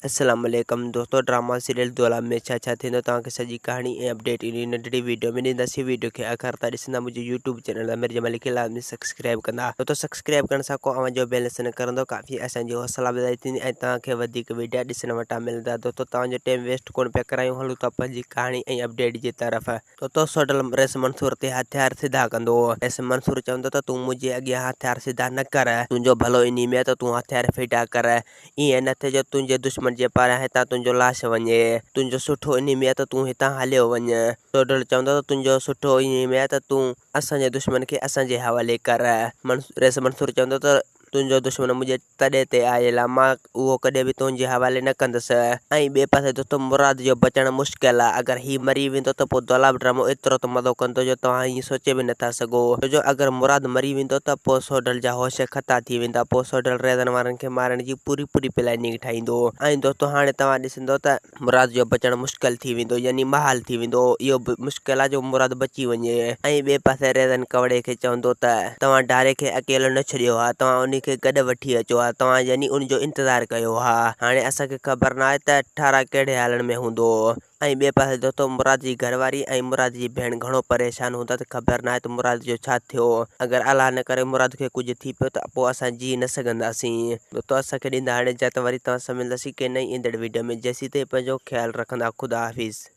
السلام عليڪم دوستو ڊراما سيريل دولاب ۾ ڇا ڇا ٿيندو توهان کي سڄي ڪهاڻي ۽ اپڊيٽ انهي ننڍڙي ويڊيو ۾ ڏينداسين ويڊيو کي آخر تائين ڏسندا منهنجي يوٽيوب چينل امير جمالي کي لازمي سبسڪرائب ڪندا دوستو سبسڪرائب ڪرڻ سان ڪو اوهان جو بيلنس نه ڪرندو ڪافي اسان جي حوصلا افزائي ٿيندي ۽ توهان کي وڌيڪ ويڊيا ڏسڻ وٽان ملندا دوستو توهان جو ٽيم ويسٽ ڪونه پيا ڪرايون هلون ٿا پنهنجي ڪهاڻي ۽ اپڊيٽ جي طرف. طوطو سوڍل رئيس منصور تي هٿيار سڌا ڪندو. رئيس منصور چوندو ته تون منهنجي اڳيان هٿيار سڌا نه ڪر. تنهنجو ڀلو انهي ۾ آهي ته تون هٿيار ڦيٽا ڪر. ائين نه ٿئي جو تنهنجي دشمن جي پاران هتان تنهنجو لاش وڃي. تنهنجو سٺو انهي ۾ آهي ته تون هتان هليو وڃ. سوڍل چوندو ته تنهنجو سٺو انهي ۾ آهي ته تون اسان جي دشمن کي اسان جي حوالي ڪر. رئيس منصور چوندو ته تنهنجو دشمن منهنجي تڏي تي آيل آ، مان اهو ڪڏهن به تنهنجي حوالي نه ڪندس. ۽ ٻئي پاسي دوستو مراد جو بچڻ مشڪل آ، اگر هي مري ويندو ته پوء دولاب ڊرامو ايترو ته مزو ڪندو جو توهان ائين سوچي به نٿا سگهو. ڇو جو اگر مراد مري ويندو ته پوء سوڍل جا هوش خطا ٿي ويندا، پوء سوڍل ريزن وارن کي مارڻ جي پوري پوري پلاننگ ٺاهيندو. ۽ دوستو هاڻي توهان ڏسندو ته. مراد جو بچڻ مشڪل ٿي ويندو يعني محال ٿي ويندو. اهو به مشڪل آ جو مراد بچي وڃي. ۽ ٻئي پاسي ريزن ڪوڙي کي چوندو ته توهان ڊاري کي اڪيلو نه ڇڏيو ها، توهان انهي کي گڏ وٺي اچو ها، توهان يعني ان جو انتظار ڪيو ها. هاڻي اسان کي خبر ناهي ته ٺارا ڪهڙي حالن ۾ هوندو. ۽ ٻئي پاسي دوستو مراد جي گهر واري ۽ مراد جي ڀيڻ گهڻو پريشان هوندا ته خبر ناهي ته مراد جو ڇا ٿيو. اگر الله نه ڪري مراد کي ڪجهه ٿي پيو ته پوء اسان جي نه سگهنداسين. دوستو اسان کي ڏيندا هاڻي اجازت وري توهان سان ملنداسين ڪنهن نئين ايندڙ ويڊيو ۾ جيسين تائين پنهنجو خيال رکندا خدا حافظ.